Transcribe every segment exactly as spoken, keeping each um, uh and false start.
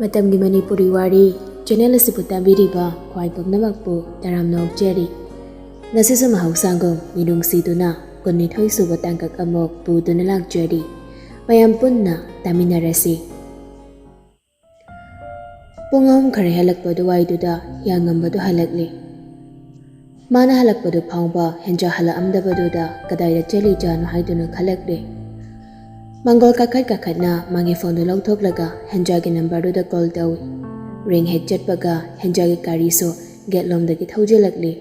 ꯃꯇꯝꯒꯤ ꯃꯅꯤꯄꯨꯔꯤ ꯋꯥꯔꯤ ꯆꯦꯅꯦꯜ ꯑꯁꯤꯕꯨ ꯇꯥꯕꯤꯔꯤꯕ ꯈ꯭ꯋꯥꯏ ꯄꯨꯝꯅꯃꯛꯄꯨ ꯇꯔꯥꯝꯅ ꯑꯣꯛꯆꯔꯤ꯫ ꯉꯁꯤꯁꯨ ꯃꯍꯧꯁꯥꯒꯨꯝ ꯃꯤꯅꯨꯡꯁꯤꯗꯨꯅ ꯀꯨꯟꯅꯤꯊꯣꯏ ꯁꯨꯕ ꯇꯥꯡꯀꯛ ꯑꯃꯨꯛ ꯄꯨꯗꯨꯅ ꯂꯥꯛꯆꯔꯤ꯫ ꯃꯌꯥꯝ ꯄꯨꯟꯅ ꯇꯥꯃꯤꯟꯅꯔꯁꯤ꯫ ꯄꯨꯡ ꯑꯍꯨꯝ ꯈꯔ ꯍꯦꯜꯂꯛꯄ ꯑꯗꯨꯋꯥꯏꯗꯨꯗ ꯌꯥꯉꯝꯕꯗꯨ ꯍꯜꯂꯛꯂꯤ꯫ ꯃꯥꯅ ꯍꯜꯂꯛꯄꯗꯨ ꯐꯥꯎꯕ ꯍꯦꯟꯖꯥ ꯍꯜꯂꯛꯑꯝꯗꯕꯗꯨꯗ ꯀꯗꯥꯏꯗ ꯆꯦꯜꯂꯤꯖꯥꯠꯅꯣ ꯍꯥꯏꯗꯨꯅ ꯈꯜꯂꯛꯂꯤ꯫ ꯃꯥꯡꯒꯣꯜ ꯀꯥꯈꯠ ꯀꯥꯈꯠꯅ ꯃꯥꯒꯤ ꯐꯣꯟꯗꯨ ꯂꯧꯊꯣꯛꯂꯒ ꯍꯦꯟꯖꯥꯒꯤ ꯅꯝꯕꯔꯗꯨꯗ ꯀꯣꯜ ꯇꯧꯏ꯫ ꯔꯤꯡ ꯍꯦꯛ ꯆꯠꯄꯒ ꯍꯦꯟꯖꯥꯒꯤ ꯒꯥꯔꯤꯁꯨ ꯒꯦꯠꯂꯣꯝꯗꯒꯤ ꯊꯧꯖꯤꯜꯂꯛꯂꯤ꯫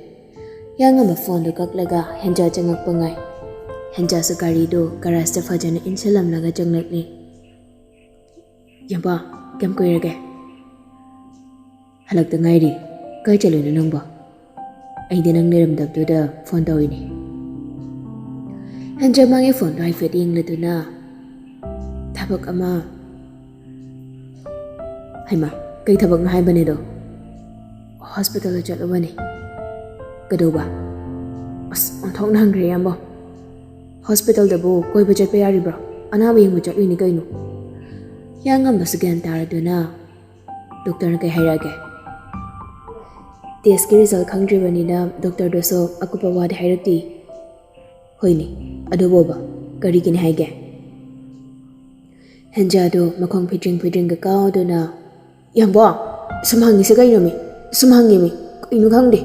ꯌꯥꯉꯝꯕ ꯐꯣꯟꯗꯨ ꯀꯛꯂꯒ ꯍꯦꯟꯖꯥ ꯆꯪꯉꯛꯄ ꯉꯥꯏ꯫ ꯍꯦꯟꯖꯥꯁꯨ ꯒꯥꯔꯤꯗꯨ ꯒꯔꯥꯖꯇ ꯐꯖꯅ ꯏꯟꯁꯤꯜꯂꯝꯂꯒ ꯆꯪꯂꯛꯂꯤ꯫ "ꯌꯥꯝꯕ, ꯀꯌꯥꯝ ꯀꯨꯏꯔꯒꯦ?" "ꯍꯜꯂꯛꯇ ꯉꯥꯏꯔꯤ꯫ ꯀꯥꯏ ꯆꯠꯂꯨꯏꯅꯣ ꯅꯪꯕꯣ?" "ꯑꯩꯗꯤ ꯅꯪ ꯂꯩꯔꯝꯗꯕꯗꯨꯗ ꯐꯣꯟ ꯇꯧꯔꯤꯅꯦ꯫" ꯍꯦꯟꯖꯥ ꯃꯥꯒꯤ ꯐꯣꯟꯗꯣ ꯍꯥꯏꯐꯦꯠ ꯌꯦꯡꯂꯗꯨꯅ, "ꯊꯕꯛ ꯑꯃ꯫" "ꯍꯩꯃꯥ, ꯀꯩ ꯊꯕꯛꯅꯣ ꯍꯥꯏꯕꯅꯦꯗꯣ?" "ꯍꯣꯁꯄꯤꯇꯥꯜꯗ ꯆꯠꯂꯨꯕꯅꯦ꯫" "ꯀꯩꯗꯧꯕ?" "ꯑꯁ, ꯑꯣꯟꯊꯣꯛꯅ ꯍꯪꯈ꯭ꯔꯦ, ꯏꯌꯥꯝꯕ꯫ ꯍꯣꯁꯄꯤꯇꯥꯜꯗꯕꯨ ꯀꯣꯏꯕ ꯆꯠꯄ ꯌꯥꯔꯤꯕ꯭ꯔꯣ? ꯑꯅꯥꯕ ꯌꯦꯡꯕ ꯆꯠꯂꯨꯏꯅꯤ ꯀꯩꯅꯣ꯫" ꯌꯥꯉꯝꯕꯁꯨ ꯒ꯭ꯌꯥꯟ ꯇꯥꯔꯗꯨꯅ, "ꯗꯣꯛꯇꯔꯅ ꯀꯩ ꯍꯥꯏꯔꯛꯑꯒꯦ?" "ꯇꯦꯁꯀꯤ ꯔꯤꯖꯜ ꯈꯪꯗ꯭ꯔꯤꯕꯅꯤꯅ ꯗꯣꯛꯇꯔꯗꯨꯁꯨ ꯑꯀꯨꯞꯄ ꯋꯥꯗꯤ ꯍꯥꯏꯔꯛꯇꯦ꯫" "ꯍꯣꯏꯅꯦ, ꯑꯗꯨꯕꯣꯕ ꯀꯔꯤꯒꯤꯅꯤ ꯍꯥꯏꯒꯦ?" ꯍꯦꯟꯖꯥꯗꯨ ꯃꯈꯣꯡ ꯐꯤꯗ꯭ꯔꯤꯡ ꯐꯤꯗ꯭ꯔꯤꯡꯒ ꯀꯥꯎꯗꯨꯅ, "ꯌꯥꯝꯕꯣ, ꯁꯨꯝ ꯍꯪꯉꯤꯁꯦ ꯀꯩꯅꯣꯃꯤ? ꯁꯨꯝ ꯍꯪꯉꯤꯃꯤ, ꯀꯩꯅꯣ ꯈꯪꯗꯦ꯫"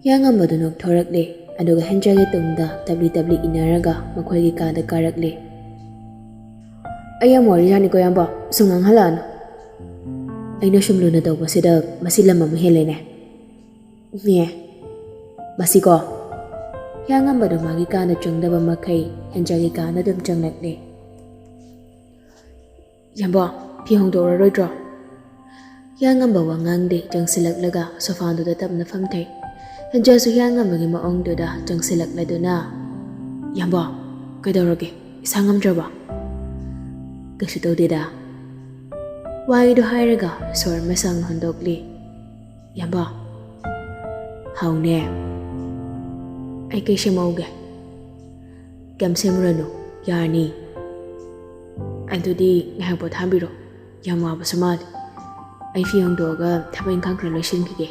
ꯌꯥꯉꯝꯕꯗꯨ ꯅꯣꯛꯊꯣꯔꯛꯂꯦ, ꯑꯗꯨꯒ ꯍꯦꯟꯖꯥꯒꯤ ꯇꯨꯡꯗ ꯇꯞꯂꯤ ꯇꯞꯂꯤ ꯏꯟꯅꯔꯒ ꯃꯈꯣꯏꯒꯤ ꯀꯥꯗ ꯀꯥꯔꯛꯂꯦ꯫ "ꯑꯩ ꯌꯥꯝ ꯋꯥꯔꯤꯖꯥꯠꯅꯤꯀꯣ, ꯌꯥꯝꯕꯣ, ꯁꯨꯝ ꯉꯥꯡꯍꯜꯂꯛꯑꯅꯨ꯫ ꯑꯩꯅ ꯁꯨꯝ ꯂꯨꯅ ꯇꯧꯕꯁꯤꯗ ꯃꯁꯤ ꯂꯝ ꯑꯃ ꯍꯦꯜꯂꯦꯅꯦ꯫ ꯅꯦ, ꯃꯁꯤꯀꯣ꯫" ꯌꯥꯉꯝꯕꯗꯣ ꯃꯥꯒꯤ ꯀꯥꯗ ꯆꯪꯗꯕ ꯃꯈꯩ ꯍꯦꯟꯖꯥꯒꯤ ꯀꯥꯗ ꯑꯗꯨꯝ ꯆꯪꯂꯛꯂꯦ꯫ "ꯌꯥꯝꯕꯣ, ꯐꯤ ꯍꯣꯡꯗꯣꯛꯂꯔꯣꯏꯗ꯭ꯔꯣ?" ꯌꯥꯉꯝꯕ ꯋꯥ ꯉꯥꯡꯗꯦ, ꯆꯪꯁꯤꯜꯂꯛꯂꯒ ꯁꯣꯐꯥꯗꯨꯗ ꯇꯞꯅ ꯐꯝꯊꯩ꯫ ꯍꯦꯟꯖꯥꯁꯨ ꯌꯥꯉꯝꯕꯒꯤ ꯃꯑꯣꯡꯗꯨꯗ ꯆꯪꯁꯤꯜꯂꯛꯂꯗꯨꯅ, "ꯌꯥꯝꯕꯣ, ꯀꯩꯗꯧꯔꯒꯦ? ꯏꯁꯥ ꯉꯝꯗ꯭ꯔꯕꯣ?" "ꯀꯩꯁꯨ ꯇꯧꯗꯦꯗ꯫" ꯋꯥꯍꯩꯗꯣ ꯍꯥꯏꯔꯒ ꯁꯣꯔ ꯑꯃ ꯁꯥꯡꯅ ꯍꯣꯟꯗꯣꯛꯂꯤ꯫ "ꯌꯥꯝꯕꯣ꯫" "ꯍꯥꯎꯅꯦ꯫ ꯑꯩ ꯀꯩ ꯁꯦꯝꯍꯧꯒꯦ?" "ꯀꯩꯝ ꯁꯦꯝꯃꯨꯔꯅꯨ, ꯌꯥꯔꯅꯤ꯫" ꯑꯗꯨꯗꯤ ꯉꯥꯏꯍꯥꯛ ꯄꯣꯊꯥꯕꯤꯔꯣ, ꯌꯥꯝ ꯋꯥꯕꯁꯨ ꯃꯥꯜꯂꯤ꯫ ꯑꯩ ꯐꯤ ꯍꯣꯡꯗꯣꯛꯑꯒ ꯊꯕꯛ ꯏꯪꯈꯥꯡ ꯈꯔ ꯂꯣꯏꯁꯤꯟꯈꯤꯒꯦ꯫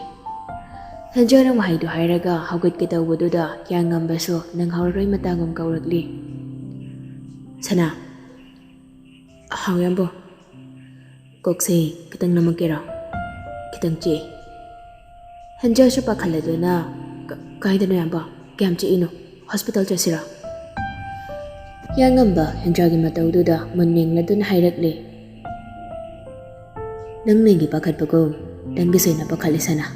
ꯍꯦꯟꯖꯥꯅ ꯋꯥꯍꯩꯗꯨ ꯍꯥꯏꯔꯒ ꯍꯧꯒꯠꯀꯦ ꯇꯧꯕꯗꯨꯗ ꯌꯥꯉꯝꯕꯁꯨ ꯅꯪꯍꯧꯔꯔꯣꯏ ꯃꯇꯥꯒꯨꯝ ꯀꯧꯔꯛꯂꯤ꯫ "ꯁꯅꯥ!" "ꯍꯥꯎ, ꯌꯥꯝꯕꯣ꯫ ꯀꯣꯛꯁꯦ ꯈꯤꯇꯪ ꯅꯝꯃꯛꯀꯦꯔꯣ? ꯈꯤꯇꯪ ꯆꯤꯛꯑꯦ꯫" ꯍꯦꯟꯖꯥꯁꯨ ꯄꯥꯈꯠꯂꯗꯨꯅ, "ꯀ-, ꯀꯥꯏꯗꯅꯣ, ꯌꯥꯝꯕꯣ? ꯀꯌꯥꯝ ꯆꯤꯛꯏꯅꯣ? ꯍꯣꯁꯄꯤꯇꯥꯜ ꯆꯠꯁꯤꯔꯣ?" ꯌꯥꯉꯝꯕ ꯍꯦꯟꯖꯥꯒꯤ ꯃꯇꯧꯗꯨꯗ ꯃꯨꯟ ꯌꯦꯡꯂꯗꯨꯅ ꯍꯥꯏꯔꯛꯂꯦ꯫ "ꯅꯪꯅ ꯑꯩꯒꯤ ꯄꯥꯈꯠꯄꯒꯨꯝ ꯅꯪꯒꯤꯁꯨ ꯑꯩꯅ ꯄꯥꯈꯠꯂꯤ, ꯁꯅꯥ꯫"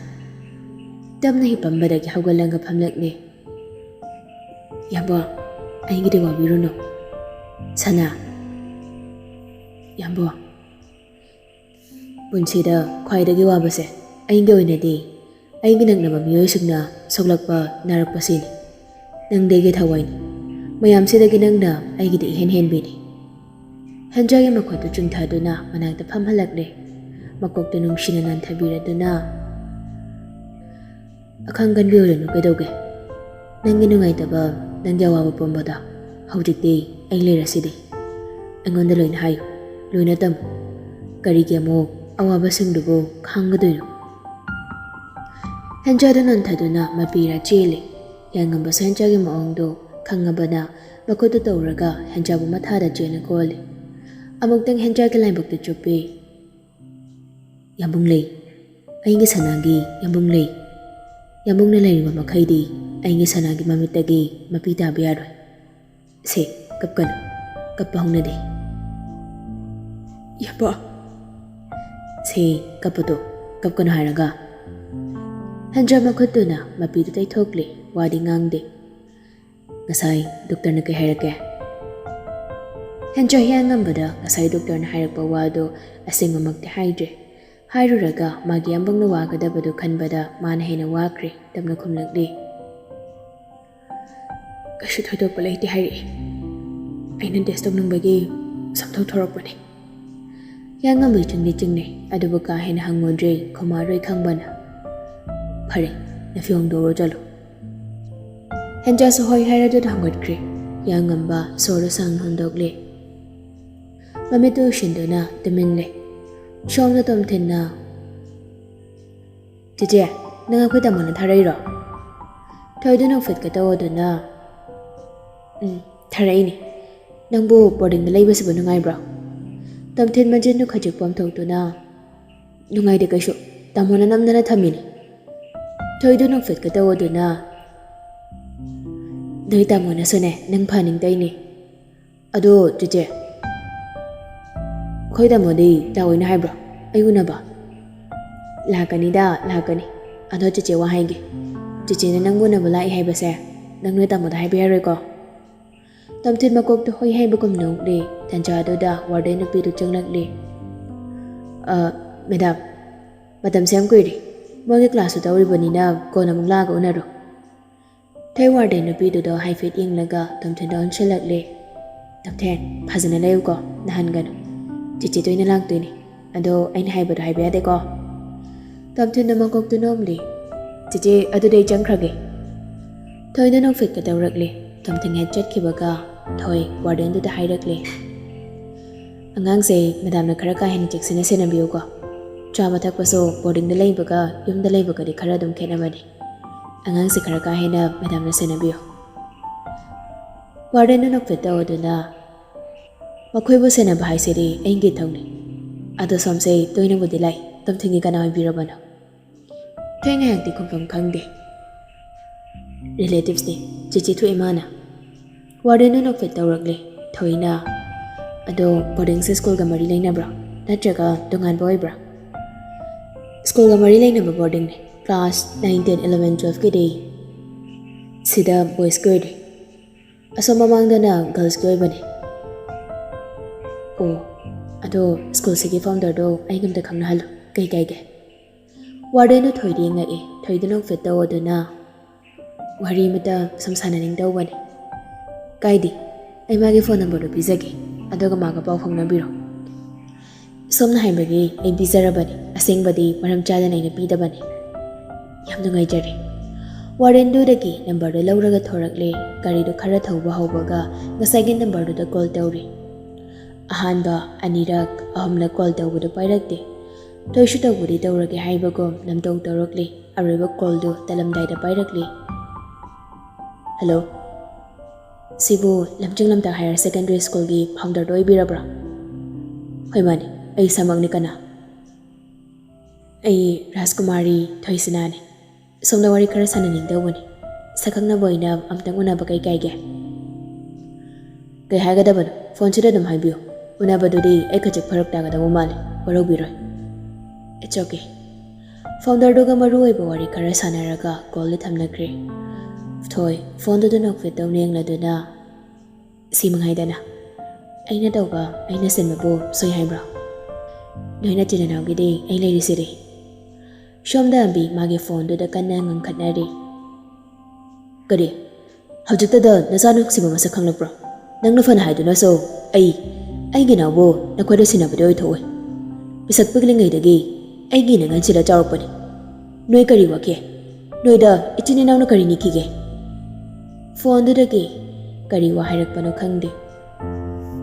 ꯇꯞꯅ ꯍꯤꯞꯄꯝꯕꯗꯒꯤ ꯍꯧꯒꯠꯂꯒ ꯐꯝꯂꯛꯂꯦ꯫ "ꯌꯥꯝꯕꯣ, ꯑꯩꯒꯤꯗꯤ ꯋꯥꯕꯤꯔꯨꯅꯨ꯫" "ꯁꯅꯥ꯫" "ꯌꯥꯝꯕꯣ, ꯄꯨꯟꯁꯤꯗ ꯈ꯭ꯋꯥꯏꯗꯒꯤ ꯋꯥꯕꯁꯦ ꯑꯩꯒꯤ ꯑꯣꯏꯅꯗꯤ ꯑꯩꯒꯤ ꯅꯛꯅꯕ ꯃꯤꯑꯣꯏꯁꯤꯡꯅ ꯁꯣꯛꯂꯛꯄ, ꯅꯥꯔꯛꯄꯁꯤꯅꯤ꯫ ꯅꯪꯗꯤ ꯑꯩꯒꯤ ꯊꯋꯥꯏꯅꯤ꯫ ꯃꯌꯥꯝꯁꯤꯗꯒꯤ ꯅꯪꯅ ꯑꯩꯒꯤꯗꯤ ꯏꯍꯦꯟ ꯍꯦꯟꯕꯤꯅꯤ꯫" ꯍꯦꯟꯖꯥꯒꯤ ꯃꯈꯨꯠꯇꯨ ꯆꯨꯡꯊꯗꯨꯅ ꯃꯅꯥꯛꯇ ꯐꯝꯍꯜꯂꯛꯂꯦ꯫ ꯃꯀꯣꯛꯇꯨ ꯅꯨꯡꯁꯤꯅ ꯅꯥꯟꯊꯕꯤꯔꯗꯨꯅ, "ꯑꯈꯥꯡ ꯀꯟꯕꯤ ꯑꯣꯏꯔꯅꯨ ꯀꯩꯗꯧꯒꯦ? ꯅꯪꯒꯤ ꯅꯨꯡꯉꯥꯏꯇꯕ, ꯅꯪꯒꯤ ꯑꯋꯥꯕ ꯄꯨꯝꯕꯗꯣ ꯍꯧꯖꯤꯛꯇꯤ ꯑꯩ ꯂꯩꯔꯁꯤꯗꯤ꯫ ꯑꯩꯉꯣꯟꯗ ꯂꯣꯏꯅ ꯍꯥꯏꯌꯨ, ꯂꯣꯏꯅ ꯇꯝꯃꯨ꯫ ꯀꯔꯤꯒꯤ ꯑꯃꯨꯛ ꯑꯋꯥꯕꯁꯤꯡꯗꯨꯕꯨ ꯈꯥꯡꯒꯗꯣꯏꯅꯣ?" ꯍꯦꯟꯖꯥꯗꯨ ꯅꯟꯊꯗꯨꯅ ꯃꯄꯤꯔꯥ ꯆꯦꯜꯂꯤ꯫ ꯌꯥꯉꯝꯕꯁꯨ ꯍꯦꯟꯖꯥꯒꯤ ꯃꯑꯣꯡꯗꯨ ꯈꯪꯉꯕꯅ ꯃꯈꯨꯠꯇꯨ ꯇꯧꯔꯒ ꯍꯦꯟꯖꯥꯕꯨ ꯃꯊꯥꯗ ꯆꯦꯟꯅ ꯀꯣꯜꯂꯤ꯫ ꯑꯃꯨꯛꯇꯪ ꯍꯦꯟꯖꯥꯒꯤ ꯂꯥꯏꯕꯛꯇꯨ ꯆꯨꯞꯄꯤ꯫ "ꯌꯥꯝꯕꯨꯡ ꯂꯩ, ꯑꯩꯒꯤ ꯁꯅꯥꯒꯤ ꯌꯥꯝꯕꯨꯡ ꯂꯩ꯫ ꯌꯥꯝꯕꯨꯡꯅ ꯂꯩꯔꯤꯕ ꯃꯈꯩꯗꯤ ꯑꯩꯒꯤ ꯁꯅꯥꯒꯤ ꯃꯃꯤꯠꯇꯒꯤ ꯃꯄꯤ ꯇꯥꯕ ꯌꯥꯔꯣꯏ꯫ ꯁꯦ, ꯀꯞꯀꯅꯨ, ꯀꯞꯄ ꯍꯧꯅꯗꯦ꯫" "ꯌꯥꯝꯕꯣ!" "ꯁꯦ, ꯀꯞꯄꯗꯣ ꯀꯞꯀꯅꯨ ꯍꯥꯏꯔꯒ꯫" ꯍꯦꯟꯖꯥ ꯃꯈꯨꯠꯇꯨꯅ ꯃꯄꯤꯗꯨ ꯇꯩꯊꯣꯛꯂꯦ, ꯋꯥꯗꯤ ꯉꯥꯡꯗꯦ꯫ "ꯉꯁꯥꯏ ꯗꯣꯛꯇꯔꯅ ꯀꯩ ꯍꯥꯏꯔꯛꯀꯦ?" ꯍꯦꯟꯖꯥ ꯍꯤꯌꯥꯡꯉꯝꯕꯗ ꯉꯁꯥꯏ ꯗꯣꯛꯇꯔꯅ ꯍꯥꯏꯔꯛꯄ ꯋꯥꯗꯨ ꯑꯁꯦꯡꯕꯃꯛꯇꯤ ꯍꯥꯏꯗ꯭ꯔꯦ꯫ ꯍꯥꯏꯔꯨꯔꯒ ꯃꯥꯒꯤ ꯌꯥꯝꯕꯨꯡꯅ ꯋꯥꯒꯗꯕꯗꯨ ꯈꯟꯕꯗ ꯃꯥꯅ ꯍꯦꯟꯅ ꯋꯥꯈ꯭ꯔꯦ꯫ ꯇꯞꯅ ꯈꯨꯝꯂꯛꯂꯤ, "ꯀꯩꯁꯨ ꯊꯣꯏꯗꯣꯛꯄ ꯂꯩꯇꯦ ꯍꯥꯏꯔꯛꯏ꯫ ꯑꯩꯅ ꯇꯦꯁ ꯇꯧꯅꯤꯡꯕꯒꯤ ꯁꯨꯝ ꯇꯧꯊꯣꯔꯛꯄꯅꯤ꯫" ꯍꯤꯌꯥꯡꯉꯝꯕ ꯏꯆꯤꯡꯗꯤ ꯆꯤꯡꯅꯩ, ꯑꯗꯨꯕꯨ ꯀꯥ ꯍꯦꯟꯅ ꯍꯪꯉꯨꯗ꯭ꯔꯦ, ꯈꯨꯝꯃꯔꯣꯏ ꯈꯪꯕꯅ꯫ "ꯐꯔꯦ, ꯅꯐꯤ ꯍꯣꯡꯗꯣꯛꯎꯔꯣ ꯆꯠꯂꯣ꯫" ꯍꯦꯟꯖꯥꯁꯨ ꯍꯣꯏ ꯍꯥꯏꯔꯗꯨꯅ ꯍꯧꯒꯠꯈ꯭ꯔꯦ꯫ ꯍꯤꯌꯥꯡꯉꯝꯕ ꯁꯣꯔꯗꯨ ꯁꯥꯡꯅ ꯍꯣꯟꯗꯣꯛꯂꯦ꯫ ꯃꯃꯤꯠꯇꯨ ꯎꯏꯁꯤꯟꯗꯨꯅ ꯇꯨꯃꯤꯟ ꯂꯩ꯫ ꯁꯣꯝꯗ ꯇꯣꯝꯊꯤꯟꯅ, "ꯆꯦꯆꯦ, ꯅꯪ ꯑꯩꯈꯣꯏ ꯇꯥꯃꯣꯅ ꯊꯥꯔꯛꯏꯔꯣ?" ꯊꯣꯏꯗꯨ ꯅꯣꯛꯐꯦꯠꯀ ꯇꯧꯗꯨꯅ, "ꯎꯝ, ꯊꯥꯔꯛꯏꯅꯦ꯫ ꯅꯪꯕꯨ ꯕꯣꯔꯗꯤꯡꯗ ꯂꯩꯕꯁꯤꯕꯨ ꯅꯨꯡꯉꯥꯏꯕ꯭ꯔꯣ?" ꯇꯣꯝꯊꯤꯟ ꯃꯆꯤꯟꯗꯨ ꯈꯖꯤꯛ ꯄꯣꯝꯊꯣꯛꯇꯨꯅ, "ꯅꯨꯡꯉꯥꯏꯇꯦ ꯀꯩꯁꯨ꯫ ꯇꯥꯃꯣꯅ ꯅꯝꯗꯅ ꯊꯝꯃꯤꯅꯦ꯫" ꯊꯣꯏꯗꯨ ꯅꯣꯛꯐꯦꯠꯀ ꯇꯧꯗꯨꯅ, "ꯅꯣꯏ ꯇꯥꯃꯣꯅꯁꯨꯅꯦ ꯅꯪ ꯐꯍꯟꯅꯤꯡ ꯇꯧꯔꯤꯅꯦ꯫ ꯑꯗꯣ ꯆꯦꯆꯦ, ꯑꯩꯈꯣꯏ ꯇꯥꯃꯣꯗꯤ ꯇꯥꯑꯣꯏꯅ ꯍꯥꯏꯕ꯭ꯔꯣ ꯑꯩ ꯎꯅꯕ?" "ꯂꯥꯛꯀꯅꯤꯗ, ꯂꯥꯛꯀꯅꯤ꯫ ꯑꯗꯣ ꯆꯦꯆꯦ ꯋꯥ ꯍꯥꯏꯒꯦ꯫ ꯆꯦꯆꯦꯅ ꯅꯪꯕꯨ ꯎꯅꯕ ꯂꯥꯛꯏ ꯍꯥꯏꯕꯁꯦ ꯅꯪ ꯅꯣꯏ ꯇꯥꯃꯣꯗ ꯍꯥꯏꯕ ꯌꯥꯔꯣꯏꯀꯣ?" ꯇꯣꯝꯊꯤꯟ ꯃꯀꯣꯛꯇ ꯍꯣꯏ ꯍꯥꯏꯕꯒꯨꯝ ꯅꯣꯛꯂꯤ꯫ ꯇꯟꯖꯥꯗꯨꯗ ꯋꯥꯔꯗꯦꯟ ꯅꯨꯄꯤꯗꯨ ꯆꯪꯂꯛꯂꯤ꯫ "ꯑ, ꯃꯦꯗꯥꯝ, ꯃꯇꯝꯁꯦ ꯌꯥꯝ ꯀꯨꯏꯔꯦ꯫ ꯃꯣꯏꯒꯤ ꯀ꯭ꯂꯥꯁꯁꯨ ꯇꯧꯔꯤꯕꯅꯤꯅ ꯀꯣꯟꯅ ꯑꯃꯨꯛ ꯂꯥꯛꯑꯒ ꯎꯅꯔꯣ꯫" ꯊꯣꯏ ꯋꯥꯔꯗꯦꯟ ꯅꯨꯄꯤꯗꯨꯗ ꯍꯥꯏꯐꯦꯠ ꯌꯦꯡꯂꯒ ꯇꯣꯝꯊꯤꯟꯗ ꯑꯣꯟꯁꯤꯜꯂꯛꯂꯦ꯫ "ꯇꯣꯝꯊꯤꯟ, ꯐꯖꯅ ꯂꯩꯌꯨꯀꯣ, ꯅꯥꯍꯟꯒꯅꯨ꯫ ꯆꯦꯆꯦ ꯇꯣꯏꯅ ꯂꯥꯛꯇꯣꯏꯅꯦ꯫ ꯑꯗꯣ ꯑꯩꯅ ꯍꯥꯏꯕꯗꯣ ꯍꯥꯏꯕ ꯌꯥꯗꯦꯀꯣ?" ꯇꯣꯝꯊꯤꯟꯗ ꯃꯀꯣꯛꯇꯨ ꯅꯣꯝꯂꯤ꯫ "ꯆꯦꯆꯦ, ꯑꯗꯨꯗꯤ ꯑꯩ ꯆꯪꯈ꯭ꯔꯒꯦ꯫" ꯊꯣꯏꯅ ꯅꯣꯛꯐꯦꯠꯀ ꯇꯧꯔꯛꯂꯦ꯫ ꯇꯣꯝꯊꯤꯟ ꯍꯦꯛ ꯆꯠꯈꯤꯕꯒ ꯊꯣꯏ ꯋꯥꯔꯗꯦꯟꯗꯨꯗ ꯍꯥꯏꯔꯛꯂꯦ, "ꯑꯉꯥꯡꯁꯦ ꯃꯦꯗꯥꯝꯅ ꯈꯔ ꯀꯥ ꯍꯦꯟꯅ ꯆꯦꯛꯁꯤꯟꯅ ꯁꯦꯟꯅꯕꯤꯌꯨꯀꯣ꯫ ꯆꯥꯕ ꯊꯛꯄꯁꯨ ꯕꯣꯔꯗꯤꯡꯗ ꯂꯩꯕꯒ ꯌꯨꯝꯗ ꯂꯩꯕꯒꯗꯤ ꯈꯔ ꯑꯗꯨꯝ ꯈꯦꯠꯅꯕꯅꯤ꯫ ꯑꯉꯥꯡꯁꯦ ꯈꯔ ꯀꯥ ꯍꯦꯟꯅ ꯃꯦꯗꯥꯝꯅ ꯁꯦꯟꯅꯕꯤꯌꯨ꯫" ꯋꯥꯔꯗꯦꯟꯗꯨ ꯅꯣꯛꯐꯦꯠ ꯇꯧꯗꯨꯅ, "ꯃꯈꯣꯏꯕꯨ ꯁꯦꯟꯅꯕ ꯍꯥꯏꯁꯤꯗꯤ ꯑꯩꯒꯤ ꯏꯊꯧꯅꯤ꯫ ꯑꯗꯣ ꯁꯣꯝꯁꯦ ꯇꯣꯏꯅꯕꯨꯗꯤ ꯂꯥꯛꯏ, ꯇꯣꯝꯊꯤꯟꯒꯤ ꯀꯅꯥ ꯑꯣꯏꯕꯤꯔꯕꯅꯣ?" ꯊꯣꯏꯅ ꯍꯦꯛꯇꯤ ꯈꯨꯝꯐꯝ ꯈꯪꯗꯦ꯫ "ꯔꯤꯂꯦꯇꯤꯚꯁꯅꯤ, ꯆꯦꯆꯦ ꯊꯣꯛꯏ ꯃꯥꯅ꯫" ꯋꯥꯔꯗꯦꯟꯗꯨ ꯅꯣꯛꯐꯦꯠ ꯇꯧꯔꯛꯂꯦ꯫ ꯊꯣꯏꯅ, "ꯑꯗꯣ ꯕꯣꯔꯗꯤꯡꯁꯦ ꯁ꯭ꯀꯨꯜꯒ ꯃꯔꯤ ꯂꯩꯅꯕ꯭ꯔꯣ? ꯅꯠꯇ꯭ꯔꯒ ꯇꯣꯉꯥꯟꯕ ꯑꯣꯏꯕ꯭ꯔꯥ?" "ꯁ꯭ꯀꯨꯜꯒ ꯃꯔꯤ ꯂꯩꯅꯕ ꯕꯣꯔꯗꯤꯡꯅꯤ꯫ ꯀ꯭ꯂꯥꯁ ꯅꯥꯏꯟ, ꯇꯦꯟ, ꯏꯂꯚꯦꯟ, ꯇꯨꯋꯦꯜꯐꯀꯤꯗꯤ ꯁꯤꯗ ꯕꯣꯏꯁꯀꯤ ꯑꯣꯏꯔꯦ꯫ ꯑꯁꯣꯝ ꯃꯃꯥꯡꯗꯅ ꯒꯔꯜꯁꯀꯤ ꯑꯣꯏꯕꯅꯤ꯫" "ꯑꯣ, ꯑꯗꯣ ꯁ꯭ꯀꯨꯜꯁꯤꯒꯤ ꯐꯥꯎꯟꯗꯔꯗꯣ ꯑꯩꯒ ꯑꯝꯇ ꯈꯪꯅꯍꯜꯂꯨ꯫ ꯀꯩ ꯀꯥꯏꯒꯦ?" ꯋꯥꯔꯗꯦꯟꯗꯨ ꯊꯣꯏꯗ ꯌꯦꯡꯉꯛꯏ꯫ ꯊꯣꯏꯗꯨ ꯅꯣꯛꯐꯦꯠ ꯇꯧꯗꯨꯅ, "ꯋꯥꯔꯤ ꯑꯃꯇ ꯁꯨꯝ ꯁꯥꯟꯅꯅꯤꯡ ꯇꯧꯕꯅꯤ꯫" "ꯀꯥꯏꯗꯦ, ꯑꯩ ꯃꯥꯒꯤ ꯐꯣꯟ ꯅꯝꯕꯔꯗꯨ ꯄꯤꯖꯒꯦ, ꯑꯗꯨꯒ ꯃꯥꯒ ꯄꯥꯎ ꯐꯥꯎꯅꯕꯤꯔꯣ꯫" "ꯁꯣꯝꯅ ꯍꯥꯏꯕꯒꯤ ꯑꯩ ꯄꯤꯖꯔꯕꯅꯤ, ꯑꯁꯦꯡꯕꯗꯤ ꯃꯔꯝ ꯆꯥꯗꯅ ꯑꯩꯅ ꯄꯤꯗꯕꯅꯤ꯫" "ꯌꯥꯝ ꯅꯨꯡꯉꯥꯏꯖꯔꯦ꯫" ꯋꯥꯔꯗꯦꯟꯗꯨꯗꯒꯤ ꯅꯝꯕꯔꯗꯨ ꯂꯧꯔꯒ ꯊꯣꯔꯛꯂꯦ꯫ ꯒꯥꯔꯤꯗꯨ ꯈꯔ ꯊꯧꯕ ꯍꯧꯕꯒ ꯉꯁꯥꯏꯒꯤ ꯅꯝꯕꯔꯗꯨꯗ ꯀꯣꯜ ꯇꯧꯔꯦ꯫ ꯑꯍꯥꯟꯕ, ꯑꯅꯤꯔꯛ, ꯑꯍꯨꯝꯂꯛ ꯀꯣꯜ ꯇꯧꯕꯗꯨ ꯄꯥꯏꯔꯛꯇꯦ꯫ ꯊꯣꯏꯁꯨ ꯇꯧꯕꯗꯤ ꯇꯧꯔꯒꯦ ꯍꯥꯏꯕꯒꯨꯝ ꯅꯝꯇꯧ ꯇꯧꯔꯛꯂꯤ꯫ ꯑꯔꯣꯏꯕ ꯀꯣꯜꯗꯨ ꯇꯠꯂꯝꯗꯥꯏꯗ ꯄꯥꯏꯔꯛꯂꯤ꯫ "ꯍꯜꯂꯣ, ꯁꯤꯕꯨ ꯂꯝꯖꯤꯡ ꯂꯝꯇꯥꯛ ꯍꯥꯌꯔ ꯁꯦꯀꯦꯟꯗꯔꯤ ꯁ꯭ꯀꯨꯜꯒꯤ ꯐꯥꯎꯟꯗꯔꯗꯣ ꯑꯣꯏꯕꯤꯔꯕ꯭ꯔꯥ?" "ꯍꯣꯏ, ꯃꯥꯅꯤ꯫ ꯑꯩ ꯏꯁꯥꯃꯛꯅꯤ꯫ ꯀꯅꯥ?" "ꯑꯩ ꯔꯥꯖꯀꯨꯃꯥꯔꯤ ꯊꯣꯏꯁꯅꯥꯅꯤ꯫ ꯁꯣꯝꯗ ꯋꯥꯔꯤ ꯈꯔ ꯁꯥꯟꯅꯅꯤꯡꯗꯧꯕꯅꯤ꯫ ꯁꯛꯈꯪꯅꯕ ꯑꯣꯏꯅ ꯑꯝꯇꯪ ꯎꯅꯕ ꯀꯩ ꯀꯥꯏꯒꯦ?" "ꯀꯩ ꯍꯥꯏꯒꯗꯕꯅꯣ? ꯐꯣꯟꯁꯤꯗ ꯑꯗꯨꯝ ꯍꯥꯏꯕꯤꯌꯨ꯫ ꯎꯅꯕꯗꯨꯗꯤ ꯑꯩ ꯈꯖꯤꯛ ꯐꯔꯛ ꯇꯥꯒꯗꯧꯕ ꯃꯥꯜꯂꯤ꯫ ꯋꯥꯔꯧꯕꯤꯔꯣꯏ꯫" "It's okay꯫" ꯐꯥꯎꯟꯗꯔꯗꯨꯒ ꯃꯔꯨ ꯑꯣꯏꯕ ꯋꯥꯔꯤ ꯈꯔ ꯁꯥꯟꯅꯔꯒ ꯀꯣꯜꯗꯨ ꯊꯝꯅꯈ꯭ꯔꯦ꯫ ꯊꯣꯏ ꯐꯣꯟꯗꯨꯗ ꯅꯣꯛꯐꯦꯠ ꯇꯧꯅ ꯌꯦꯡꯂꯗꯨꯅ, "ꯁꯤ ꯃꯉꯥꯏꯗꯅ꯫ ꯑꯩꯅ ꯇꯧꯕ, ꯑꯩꯅ ꯁꯤꯟꯕꯕꯨ ꯁꯣꯏ ꯍꯥꯏꯕ꯭ꯔꯣ? ꯅꯣꯏ ꯅꯆꯤꯟ ꯅꯅꯥꯎꯒꯤꯗꯤ ꯑꯩ ꯂꯩꯔꯤꯁꯤꯗꯤ꯫" ꯁꯣꯝꯗ ꯑꯝꯕꯤ ꯃꯥꯒꯤ ꯐꯣꯟꯗꯨꯗ ꯀꯟꯅ ꯉꯪꯈꯠꯅꯔꯤ꯫ "ꯀꯔꯤ? ꯍꯧꯖꯤꯛꯇꯗ ꯅꯆꯥ ꯅꯨꯡꯁꯤꯕ ꯃꯁꯛ ꯈꯪꯂꯛꯄ꯭ꯔꯣ? ꯅꯪꯅ ꯐꯅ ꯍꯥꯏꯗꯨꯅꯁꯨ ꯑꯩ, ꯑꯩꯒꯤ ꯏꯅꯥꯎꯕꯨ ꯅꯈꯣꯏꯗ ꯁꯤꯟꯅꯕꯗꯤ ꯑꯣꯏꯊꯣꯛꯑꯣꯏ꯫ ꯄꯤꯁꯛ ꯄꯤꯛꯂꯤꯉꯩꯗꯒꯤ ꯑꯩꯒꯤ ꯅꯪꯒꯟꯁꯤꯗ ꯆꯥꯎꯔꯛꯄꯅꯤ꯫ ꯅꯣꯏ ꯀꯔꯤ ꯋꯥꯈꯤ? ꯅꯣꯏꯗ ꯏꯆꯤꯟ ꯏꯅꯥꯎꯅ ꯀꯔꯤ ꯅꯤꯈꯤꯒꯦ?" ꯐꯣꯟꯗꯨꯗꯒꯤ ꯀꯔꯤ ꯋꯥ ꯍꯥꯏꯔꯛꯄꯅꯣ ꯈꯪꯗꯦ꯫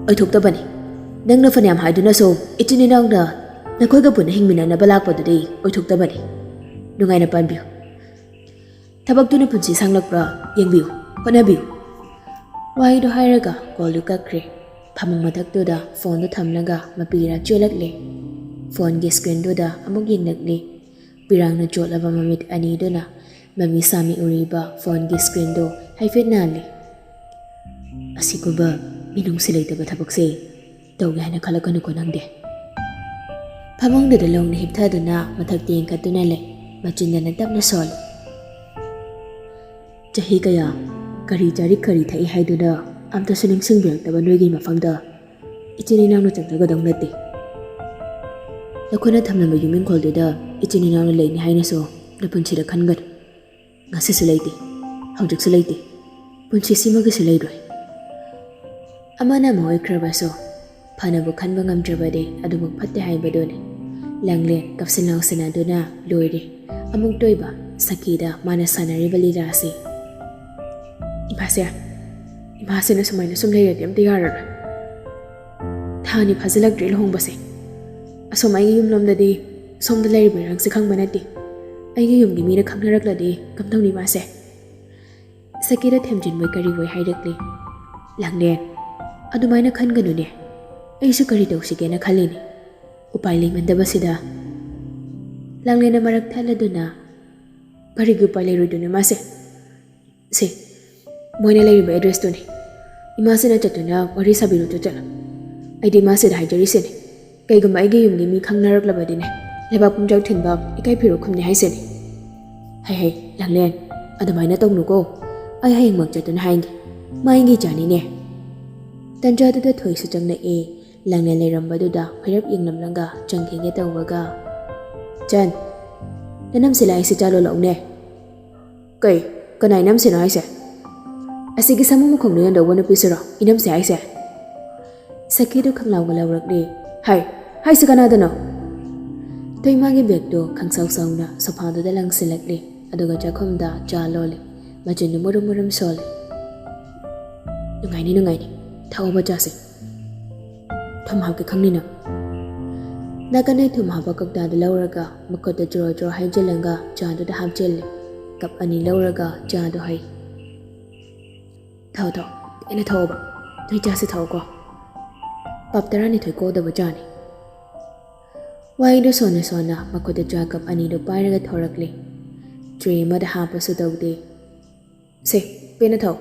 "ꯑꯣꯏꯊꯣꯛꯇꯕꯅꯤ꯫ ꯅꯪꯅ ꯐꯅꯌꯥꯝ ꯍꯥꯏꯗꯨꯅꯁꯨ ꯏꯆꯤꯟ ꯏꯅꯥꯎꯅ ꯅꯈꯣꯏꯒ ꯄꯨꯟꯅ ꯍꯤꯡꯃꯤꯟꯅꯅꯕ ꯂꯥꯛꯄꯗꯨꯗꯤ ꯑꯣꯏꯊꯣꯛꯇꯕꯅꯤ꯫ ꯅꯨꯡꯉꯥꯏꯅ ꯄꯥꯟꯕꯤꯌꯨ꯫ ꯊꯕꯛꯇꯨꯅ ꯄꯨꯟꯁꯤ ꯁꯥꯡꯂꯛꯄ꯭ꯔꯥ ꯌꯦꯡꯕꯤꯌꯨ, ꯍꯣꯠꯅꯕꯤꯌꯨ꯫" ꯋꯥꯍꯩꯗꯨ ꯍꯥꯏꯔꯒ ꯀꯣꯜꯗꯨ ꯀꯛꯈ꯭ꯔꯦ꯫ ꯐꯃꯨꯡ ꯃꯊꯛꯇꯨꯗ ꯐꯣꯟꯗꯨ ꯊꯝꯂꯒ ꯃꯄꯤꯔꯥ ꯆꯦꯜꯂꯛꯂꯦ꯫ ꯐꯣꯟꯒꯤ ꯁ꯭ꯀ꯭ꯔꯤꯟꯗꯨꯗ ꯑꯃꯨꯛ ꯌꯦꯡꯂꯛꯂꯤ꯫ ꯄꯤꯔꯥꯡꯅ ꯆꯣꯠꯂꯕ ꯃꯃꯤꯠ ꯑꯅꯤꯗꯨꯅ ꯃꯃꯤ ꯁꯥꯃꯤ ꯎꯔꯤꯕ ꯐꯣꯟꯒꯤ ꯁ꯭ꯀ꯭ꯔꯤꯟꯗꯨ ꯍꯥꯏꯐꯦꯠ ꯅꯥꯜꯂꯤ꯫ "ꯑꯁꯤꯒꯨꯝꯕ ꯃꯤꯅꯨꯡꯁꯤ ꯂꯩꯇꯕ ꯊꯕꯛꯁꯦ ꯇꯧꯒꯦ ꯍꯥꯏꯅ ꯈꯜꯂꯛꯀꯅꯨꯀꯣ ꯅꯪꯗꯤ꯫" ꯐꯃꯨꯡꯗꯨꯗ ꯂꯣꯡꯅ ꯍꯤꯞꯊꯗꯨꯅ ꯃꯊꯛꯇ ꯌꯦꯡꯈꯠꯇꯨꯅ ꯂꯩ꯫ ꯃꯆꯤꯟꯗꯅ ꯇꯞꯅ ꯁꯣꯜꯂꯤ꯫ "ꯆꯍꯤ ꯀꯌꯥ ꯀꯔꯤ ꯆꯥꯔꯤ ꯀꯔꯤ ꯊꯛꯏ ꯍꯥꯏꯗꯨꯅ ꯑꯝꯇꯁꯨ ꯅꯤꯡꯁꯤꯡꯕꯤꯔꯛꯇꯕ ꯅꯣꯏꯒꯤ ꯃꯐꯝꯗ ꯏꯆꯤꯟ ꯏꯅꯥꯎꯅ ꯆꯪꯖꯒꯗꯧ ꯅꯠꯇꯦ꯫ ꯅꯈꯣꯏꯅ ꯊꯝꯂꯝꯕ ꯌꯨꯝ ꯏꯪꯈꯣꯜꯗꯨꯗ ꯏꯆꯤꯟ ꯏꯅꯥꯎꯅ ꯂꯩꯅꯤ ꯍꯥꯏꯅꯁꯨ ꯅꯄꯨꯟꯁꯤꯗ ꯈꯟꯒꯅꯨ꯫ ꯉꯁꯤꯁꯨ ꯂꯩꯇꯦ, ꯍꯧꯖꯤꯛꯁꯨ ꯂꯩꯇꯦ, ꯄꯨꯟꯁꯤꯁꯤꯃꯒꯤꯁꯨ ꯂꯩꯔꯣꯏ꯫" ꯑꯃꯅ ꯑꯃ ꯑꯣꯏꯈ꯭ꯔꯕꯁꯨ ꯐꯅꯕꯨ ꯈꯟꯕ ꯉꯝꯗ꯭ꯔꯕꯗꯤ ꯑꯗꯨꯃꯛ ꯐꯠꯇꯦ ꯍꯥꯏꯕꯗꯨꯅꯤ꯫ ꯂꯥꯡꯂꯦꯟ ꯀꯞꯁꯤꯟ ꯂꯥꯎꯁꯤꯟꯅꯗꯨꯅ ꯂꯣꯏꯔꯦ꯫ ꯑꯃꯨꯛꯇ ꯑꯣꯏꯕ ꯁꯈꯤꯗ ꯃꯥꯅ ꯁꯥꯟꯅꯔꯤꯕ ꯂꯤꯂꯥ ꯑꯁꯤ꯫ "ꯏꯃꯥꯁꯦ, ꯏꯃꯥꯁꯤꯅ ꯁꯨꯃꯥꯏꯅ ꯁꯨꯝ ꯂꯩꯔꯗꯤ ꯑꯝꯇ ꯌꯥꯔꯔꯣꯏ꯫" ꯊꯥꯅꯤ ꯐꯥꯖꯤꯜꯂꯛꯇ꯭ꯔꯦ ꯂꯨꯍꯣꯡꯕꯁꯦ꯫ ꯑꯁꯣꯝ ꯑꯩꯒꯤ ꯌꯨꯝꯂꯣꯝꯗꯗꯤ ꯁꯣꯝꯗ ꯂꯩꯔꯤꯕ ꯏꯔꯥꯡꯁꯦ ꯈꯪꯕ ꯅꯠꯇꯦ꯫ ꯑꯩꯒꯤ ꯌꯨꯝꯒꯤ ꯃꯤꯅ ꯈꯪꯅꯔꯛꯂꯗꯤ ꯀꯝꯗꯧꯅꯤ ꯃꯥꯁꯦ? ꯁꯀꯤꯗ ꯊꯦꯝꯖꯤꯟꯕꯣꯏ ꯀꯔꯤꯕꯣꯏ ꯍꯥꯏꯔꯛꯂꯤ꯫ ꯂꯥꯡꯂꯦꯟ, ꯑꯗꯨꯃꯥꯏꯅ ꯈꯟꯒꯅꯨꯅꯦ꯫ ꯑꯩꯁꯨ ꯀꯔꯤ ꯇꯧꯁꯤꯒꯦꯅ ꯈꯜꯂꯤꯅꯤ꯫ ꯎꯄꯥꯏ ꯂꯩꯃꯟꯗꯕꯁꯤꯗ꯫ ꯂꯥꯡꯂꯦꯟꯅ ꯃꯔꯛ ꯊꯠꯂꯗꯨꯅ, ꯀꯔꯤꯒꯤ ꯎꯄꯥꯏ ꯂꯩꯔꯣꯏꯗꯣꯏꯅꯣ ꯃꯥꯁꯦ? ꯁꯦ, ꯃꯣꯏꯅ ꯂꯩꯔꯤꯕ ꯑꯦꯗ꯭ꯔꯦꯁꯇꯨꯅꯤ꯫ ꯏꯃꯥꯁꯤꯅ ꯆꯠꯇꯨꯅ ꯋꯥꯔꯤ ꯁꯥꯕꯤꯔꯨꯆꯣ ꯆꯠꯂꯣ꯫ ꯑꯩꯗꯤ ꯏꯃꯥꯁꯤꯗ ꯍꯥꯏꯖꯔꯤꯁꯤꯅꯤ꯫ ꯀꯩꯒꯨꯝꯕ ꯑꯩꯒꯤ ꯌꯨꯝꯒꯤ ꯃꯤ ꯈꯪꯅꯔꯛꯂꯕꯗꯤꯅꯦ, ꯂꯩꯕꯥꯛ ꯄꯨꯝꯖꯥꯎ ꯊꯤꯟꯕ ꯏꯀꯥꯏ ꯐꯤꯔꯨꯛ ꯈꯨꯝꯅꯤ ꯍꯥꯏꯁꯤꯅꯤ꯫ ꯍꯩ ꯍꯩ, ꯂꯥꯡꯂꯦꯟ, ꯑꯗꯨꯃꯥꯏꯅ ꯇꯧꯅꯨꯀꯣ꯫ ꯑꯩ ꯍꯌꯦꯡꯃꯛ ꯆꯠꯇꯨꯅ ꯍꯥꯏꯒꯦ꯫ ꯃꯥꯏꯒꯤ ꯆꯥꯅꯤꯅꯦ꯫ ꯇꯟꯖꯥꯗꯨꯗ ꯊꯣꯏꯁꯨ ꯆꯪꯂꯛꯑꯦ꯫ ꯂꯥꯡꯂꯦꯟ ꯂꯩꯔꯝꯕꯗꯨꯗ ꯍꯣꯏꯔꯞ ꯌꯦꯡꯂꯝꯂꯒ ꯆꯪꯈꯤꯒꯦ ꯇꯧꯕꯒ, "ꯆꯟ, ꯅꯅꯝꯁꯤ ꯂꯥꯛꯏꯁꯤ ꯆꯥ ꯂꯣꯜꯂꯛꯎꯅꯦ꯫" "ꯀꯩ? ꯀꯅꯥ ꯏꯅꯝꯁꯤꯅꯣ ꯍꯥꯏꯁꯦ?" "ꯑꯁꯤꯒꯤ ꯁꯥꯃꯨ ꯃꯈꯣꯡꯗꯣ ꯌꯣꯟꯗꯧꯕ ꯅꯨꯄꯤꯁꯤꯔꯣ ꯏꯅꯝꯁꯦ ꯍꯥꯏꯁꯦ?" ꯁꯈꯤꯗꯨ ꯈꯪꯂꯥꯎꯒ ꯂꯧꯔꯛꯂꯤ꯫ "ꯍꯥꯏ, ꯍꯥꯏꯁꯤ ꯀꯅꯥꯗꯅꯣ?" ꯊꯣꯏꯃꯥꯒꯤ ꯕꯦꯒꯇꯨ ꯈꯪꯁꯥꯎ ꯁꯥꯎꯅ ꯁꯣꯐꯥꯗꯨꯗ ꯂꯪꯁꯤꯜꯂꯛꯂꯤ, ꯑꯗꯨꯒ ꯆꯥꯛꯈꯨꯝꯗ ꯆꯥ ꯂꯣꯜꯂꯤ꯫ ꯃꯆꯤꯟꯗꯨ ꯃꯨꯔꯨꯝ ꯃꯨꯔꯨꯝ ꯁꯣꯜꯂꯤ꯫ "ꯅꯨꯡꯉꯥꯏꯅꯤ, ꯅꯨꯡꯉꯥꯏꯅꯤ꯫ ꯊꯛꯑꯣꯕ ꯆꯥꯁꯦ꯫ ꯊꯨꯝ ꯍꯥꯞꯀꯦ ꯈꯪꯅꯤ ꯅꯪ꯫" ꯅꯥꯀꯟꯗꯩ ꯊꯨꯝ ꯍꯥꯞꯄ ꯀꯧꯇꯥꯗꯨ ꯂꯧꯔꯒ ꯃꯈꯨꯠꯇ ꯖꯣꯔꯣ ꯖꯣꯔꯣ ꯍꯩꯖꯤꯜꯂꯒ ꯆꯥꯗꯨꯗ ꯍꯥꯞꯆꯤꯜꯂꯤ꯫ ꯀꯞ ꯑꯅꯤ ꯂꯧꯔꯒ ꯆꯥꯗꯨ ꯍꯩ꯫ "ꯊꯛꯑꯣ, ꯊꯛꯑꯣ, ꯄꯦꯟꯅ ꯊꯛꯑꯣꯕ꯫ ꯅꯣꯏ ꯆꯥꯁꯤ ꯊꯛꯑꯣꯀꯣ꯫ ꯄꯥꯞ ꯇꯔꯥꯅꯤꯊꯣꯏ ꯀꯣꯗꯕ ꯆꯥꯅꯤ꯫" ꯋꯥꯍꯩꯗꯨ ꯁꯣꯟꯅ ꯁꯣꯟꯅ ꯃꯈꯨꯠꯇ ꯆꯥ ꯀꯞ ꯑꯅꯤꯗꯨ ꯄꯥꯏꯔꯒ ꯊꯣꯔꯛꯂꯤ꯫ ꯇ꯭ꯔꯦ ꯑꯃꯗ ꯍꯥꯞꯄꯁꯨ ꯇꯧꯗꯦ꯫ "ꯁꯦ, ꯄꯦꯟꯅ ꯊꯛꯑꯣ꯫"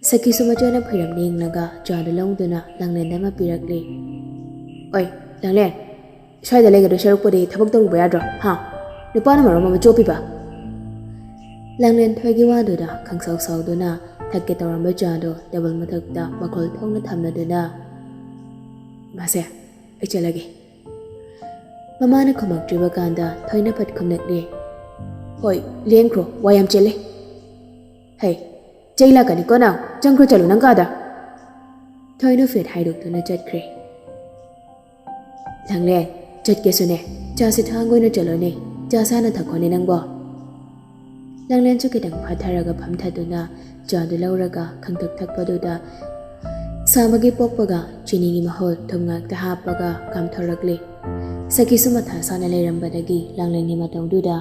ꯁꯈꯤꯁꯨ ꯃꯆꯦꯅ ꯐꯩꯔꯞ ꯌꯦꯡꯂꯒ ꯆꯥꯗꯨ ꯂꯧꯗꯨꯅ ꯂꯥꯡꯂꯦꯟꯗ ꯑꯃ ꯄꯤꯔꯛꯂꯤ꯫ "ꯑꯣꯏ, ꯂꯥꯡꯂꯦꯟ, ꯁ꯭ꯋꯥꯏꯗ ꯂꯩꯒꯗꯣꯏ ꯁꯔꯨꯛꯄꯨꯗꯤ ꯊꯕꯛ ꯇꯧꯔꯨꯕ ꯌꯥꯗ꯭ꯔꯣ, ꯍꯥ? ꯅꯨꯄꯥꯅ ꯃꯔꯣꯝ ꯑꯃ ꯆꯣꯞꯄꯤꯕ꯫" ꯂꯥꯡꯂꯦꯟ ꯊꯣꯏꯒꯤ ꯋꯥꯗꯨꯗ ꯈꯪꯁꯥꯎ ꯁꯥꯎꯗꯨꯅ ꯊꯛꯀꯦ ꯇꯧꯔꯝꯕ ꯆꯥꯗꯨ ꯇꯦꯕꯜ ꯃꯊꯛꯇ ꯃꯈꯣꯜ ꯊꯣꯛꯅ ꯊꯝꯂꯗꯨꯅ, "ꯃꯥꯁꯦ, ꯑꯩ ꯆꯠꯂꯒꯦ꯫" ꯃꯃꯥꯅ ꯈꯨꯝꯃꯛꯇ꯭ꯔꯤꯕ ꯀꯥꯟꯗ ꯊꯣꯏꯅ ꯐꯠ ꯈꯨꯝꯂꯛꯂꯦ꯫ "ꯍꯣꯏ, ꯂꯦꯡꯈ꯭ꯔꯣ, ꯋꯥ ꯌꯥꯝ ꯆꯦꯜꯂꯦ꯫ ꯍꯩ, ꯆꯩ ꯂꯥꯛꯀꯅꯤꯀꯣ ꯅꯪ, ꯆꯪꯈ꯭ꯔꯣ, ꯆꯠꯂꯣ ꯅꯪ ꯀꯥꯗ꯫" ꯊꯣꯏꯅ ꯐꯦꯠ ꯍꯥꯏꯗꯣꯛꯇꯨꯅ ꯆꯠꯈ꯭ꯔꯦ꯫ "ꯂꯥꯡꯂꯦꯟ, ꯆꯠꯀꯦꯁꯨꯅꯦ, ꯆꯥꯁꯤ ꯊꯥꯡꯒ ꯑꯣꯏꯅ ꯆꯠꯂꯣꯅꯦ, ꯆꯥ ꯁꯥꯅ ꯊꯛꯈꯣꯅꯦ ꯅꯪꯕꯣ꯫" ꯂꯥꯡꯂꯦꯟꯁꯨ ꯈꯤꯇꯪ ꯐꯥꯊꯔꯒ ꯐꯝꯊꯗꯨꯅ ꯆꯥꯗꯨ ꯂꯧꯔꯒ ꯈꯪꯊꯛ ꯊꯛꯄꯗꯨꯗ ꯁꯥꯕꯒꯤ ꯄꯣꯛꯄꯒ ꯆꯤꯅꯤꯒꯤ ꯃꯍꯨꯠ ꯊꯨꯝ ꯉꯥꯛꯇ ꯍꯥꯞꯄꯒ ꯀꯥꯝꯊꯣꯔꯛꯂꯤ꯫ ꯁꯈꯤꯁꯨ ꯃꯊꯥ ꯁꯥꯅ ꯂꯩꯔꯝꯕꯗꯒꯤ ꯂꯥꯡꯂꯦꯟꯒꯤ ꯃꯇꯧꯗꯨꯗ,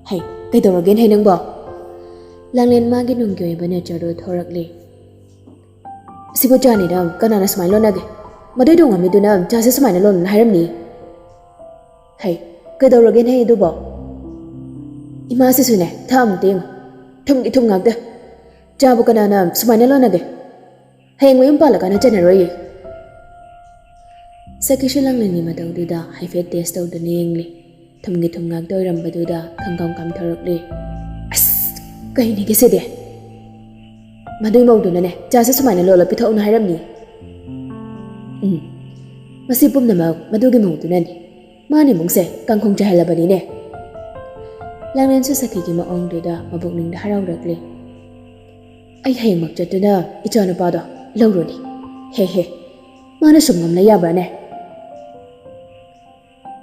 "ꯍꯩ, ꯀꯩꯗꯧꯔꯒꯦꯅ ꯍꯩ ꯅꯪꯕꯣ?" ꯂꯥꯡꯂꯦꯟ ꯃꯥꯒꯤ ꯅꯨꯡꯒꯤ ꯑꯣꯏꯕ ꯅꯦꯆꯔꯗꯨ ꯊꯣꯔꯛꯂꯤ꯫ "ꯁꯤꯕꯨ ꯆꯥꯅꯤꯅ ꯀꯅꯥꯅ ꯁꯨꯃꯥꯏꯅ ꯂꯣꯟꯅꯒꯦ? ꯃꯗꯨꯏ ꯇꯣꯡꯉꯝꯃꯤꯗꯨꯅ ꯆꯥꯁꯦ ꯁꯨꯃꯥꯏꯅ ꯂꯣꯟꯅ ꯍꯥꯏꯔꯝꯅꯤ꯫ ꯍꯩ, ꯀꯩꯗꯧꯔꯒꯦꯅ ꯍꯩ ꯑꯗꯨꯕꯣ? ꯏꯃꯥꯁꯤꯁꯨꯅꯦ, ꯊꯥꯛ ꯑꯃꯨꯛꯇ ꯌꯦꯡꯉꯨ꯫ ꯊꯨꯝꯒꯤ ꯊꯨꯝ ꯉꯥꯛꯇ꯫ ꯆꯥꯕꯨ ꯀꯅꯥꯅ ꯁꯨꯃꯥꯏꯅ ꯂꯣꯟꯅꯒꯦ? ꯍꯌꯦꯡ ꯃꯌꯨꯝ ꯄꯥꯜꯂꯀꯥꯟꯗ ꯆꯟꯅꯔꯣꯏꯌꯦ꯫" ꯁꯈꯤꯁꯨ ꯂꯥꯡꯂꯦꯟꯒꯤ ꯃꯇꯧꯗꯨꯗ ꯍꯥꯏꯐꯦꯠ ꯇꯦꯁ ꯇꯧꯗꯨꯅ ꯌꯦꯡꯂꯤ꯫ ꯊꯨꯝꯒꯤ ꯊꯨꯝ ꯉꯥꯛꯇ ꯑꯣꯏꯔꯝꯕꯗꯨꯗ ꯈꯪꯒꯥꯝ ꯀꯥꯝꯊꯣꯔꯛꯂꯤ꯫ "ꯑꯁ, ꯀꯩꯅꯤꯒꯦ ꯁꯤꯗꯤ? ꯃꯗꯨꯏ ꯃꯧꯗꯨꯅꯅꯦ, ꯆꯥꯁꯦ ꯁꯨꯃꯥꯏꯅ ꯂꯣꯜꯂ ꯄꯤꯊꯛꯎꯅ ꯍꯥꯏꯔꯝꯅꯤ꯫" "ꯎꯝ, ꯃꯁꯤ ꯄꯨꯝꯅꯃꯛ ꯃꯗꯨꯒꯤ ꯃꯧꯗꯨꯅꯅꯤ꯫ ꯃꯥꯅ ꯏꯃꯨꯡꯁꯦ ꯀꯥꯡꯈꯣꯡ ꯆꯥꯏꯍꯜꯂꯕꯅꯤꯅꯦ꯫" ꯂꯥꯡꯂꯦꯟꯁꯨ ꯁꯈꯤꯒꯤ ꯃꯑꯣꯡꯗꯨꯗ ꯃꯄꯨꯛꯅꯤꯡꯗ ꯍꯔꯥꯎꯔꯛꯂꯤ꯫ "ꯑꯩ ꯍꯌꯦꯡꯃꯛ ꯆꯠꯇꯨꯅ ꯏꯆꯥꯅꯨꯄꯥꯗꯣ ꯂꯧꯔꯨꯅꯤ꯫ ꯍꯦ ꯍꯦ, ꯃꯥꯅ ꯁꯨꯝ ꯉꯝꯂ ꯌꯥꯕ꯭ꯔꯥꯅꯦ?"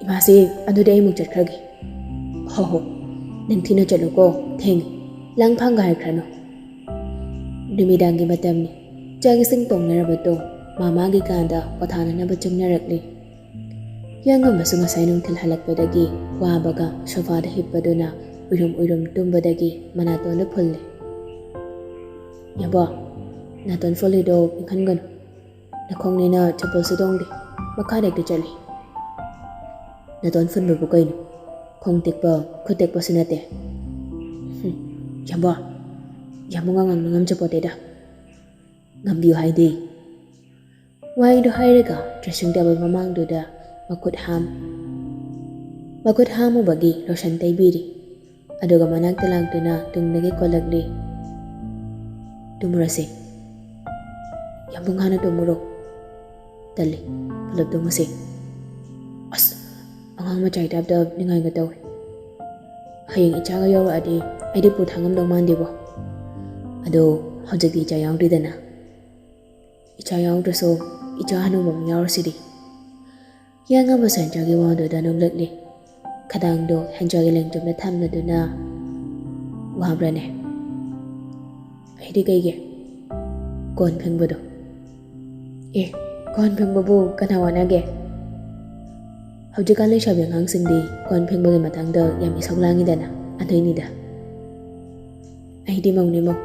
"ꯏꯃꯥꯁꯤ, ꯑꯗꯨꯗꯤ ꯑꯩꯃꯨꯛ ꯆꯠꯈ꯭ꯔꯒꯦ꯫" "ꯍꯣ ꯍꯣ, ꯅꯤꯡꯊꯤꯅ ꯆꯠꯂꯨꯀꯣ, ꯊꯦꯡꯉꯦ꯫ ꯂꯥꯡꯐꯥꯡꯒ ꯍꯥꯏꯈ꯭ꯔꯅꯨ꯫" ꯅꯨꯃꯤꯗꯥꯡꯒꯤ ꯃꯇꯝꯅꯤ꯫ ꯆꯥꯛ ꯏꯁꯤꯡ ꯇꯣꯡꯅꯔꯕ ꯇꯨꯡ ꯃꯥ ꯃꯥꯒꯤ ꯀꯥꯗ ꯄꯣꯊꯥꯅꯅꯕ ꯆꯪꯅꯔꯛꯂꯤ꯫ ꯌꯥꯉꯝꯕꯁꯨ ꯉꯁꯥꯏ ꯅꯨꯡꯊꯤꯜ ꯍꯜꯂꯛꯄꯗꯒꯤ ꯋꯥꯕꯒ ꯁꯣꯐꯥꯗ ꯍꯤꯞꯄꯗꯨꯅ ꯎꯏꯔꯨꯝ ꯎꯏꯔꯨꯝ ꯇꯨꯝꯕꯗꯒꯤ ꯃꯅꯥꯇꯣꯟꯗ ꯐꯨꯜꯂꯦ꯫ "ꯌꯥꯝꯕꯣ, ꯅꯥꯇꯣꯟ ꯐꯨꯜꯂꯤꯗꯣ ꯏꯪꯍꯟꯒꯅꯨ꯫ ꯅꯈꯣꯡꯅꯤꯅ ꯆꯄꯜꯁꯨ ꯇꯣꯡꯗꯦ, ꯃꯈꯥꯗ ꯍꯦꯛꯇ ꯆꯠꯂꯤ꯫" "ꯅꯥꯇꯣꯟ ꯐꯨꯟꯕꯕꯨ ꯀꯩꯅꯣ? ꯈꯣꯡ ꯇꯦꯛꯄ, ꯈꯨꯠ ꯇꯦꯛꯄꯁꯨ ꯅꯠꯇꯦ꯫" "ꯍꯨꯝ, ꯌꯥꯝꯕꯣ, ꯌꯥꯝꯕꯨꯡ ꯑꯉꯥꯡꯅ ꯉꯝꯖꯄꯣꯠꯇꯦꯗ꯫ ꯉꯝꯕꯤꯌꯨ ꯍꯥꯏꯗꯤ꯫" ꯋꯥꯍꯩꯗꯨ ꯍꯥꯏꯔꯒ ꯗ꯭ꯔꯦꯁꯤꯡ ꯇꯦꯕꯜ ꯃꯃꯥꯡꯗꯨꯗ ꯃꯈꯨꯠ ꯍꯥꯝ-, ꯃꯈꯨꯠ ꯍꯥꯝꯃꯨꯕꯒꯤ ꯂꯣꯁꯟ ꯇꯩꯕꯤꯔꯤ꯫ ꯑꯗꯨꯒ ꯃꯅꯥꯛꯇ ꯂꯥꯛꯇꯨꯅ ꯇꯨꯡꯗꯒꯤ ꯀꯣꯜꯂꯛꯂꯤ꯫ "ꯇꯨꯝꯃꯨꯔꯁꯦ꯫" "ꯌꯥꯝꯕꯨꯡ ꯍꯥꯟꯅ ꯇꯨꯝꯃꯨꯔꯣ꯫" "ꯇꯜꯂꯤ, ꯄꯨꯂꯞ ꯇꯨꯝꯃꯁꯦ꯫" "ꯑꯁ, ꯑꯉꯥꯡ ꯃꯆꯥꯒꯤ ꯇꯥꯏꯞꯇ ꯅꯤꯡꯉꯥꯏꯒ ꯇꯧꯏ꯫ ꯍꯌꯦꯡ ꯏꯆꯥꯒ ꯌꯥꯎꯔꯛꯑꯗꯤ ꯑꯩꯗꯤ ꯄꯨ ꯊꯥꯡꯉꯝꯗꯧ ꯃꯥꯟꯗꯦꯕꯣ꯫ ꯑꯗꯣ ꯍꯧꯖꯤꯛꯇꯤ ꯏꯆꯥ ꯌꯥꯎꯗ꯭ꯔꯤꯗꯅ꯫ ꯏꯆꯥ ꯌꯥꯎꯗ꯭ꯔꯁꯨ ꯏꯆꯥ ꯍꯅꯨꯕ ꯑꯃ ꯌꯥꯎꯔꯁꯤꯗꯤ꯫" ꯌꯥꯉꯝꯕ ꯁꯟꯆꯥꯒꯤ ꯋꯥꯗꯨꯗ ꯅꯣꯛꯂꯛꯂꯤ꯫ ꯈꯗꯥꯡꯗꯣ ꯍꯦꯟꯖꯥꯒꯤ ꯂꯦꯡꯖꯨꯝꯗ ꯊꯝꯂꯗꯨꯅ, "ꯋꯥꯕ꯭ꯔꯅꯦ?" "ꯑꯩꯗꯤ ꯀꯩꯒꯤ?" "ꯀꯣꯟ ꯐꯦꯡꯕꯗꯣ꯫" ꯑꯦ, ꯀꯣꯟ ꯐꯦꯡꯕꯕꯨ ꯀꯅꯥ ꯋꯥꯅꯒꯦ? ꯍꯧꯖꯤꯛꯀꯥꯟ ꯂꯩꯁꯥꯕꯤ ꯑꯉꯥꯡꯁꯤꯡꯗꯤ ꯀꯣꯟ ꯐꯦꯡꯕꯒꯤ ꯃꯇꯥꯡꯗ ꯌꯥꯝ ꯏꯁꯧ ꯂꯥꯡꯉꯤꯗꯅ, ꯑꯗꯨꯏꯅꯤꯗ꯫ ꯑꯩꯗꯤ ꯃꯧꯅꯤ ꯃꯧ꯫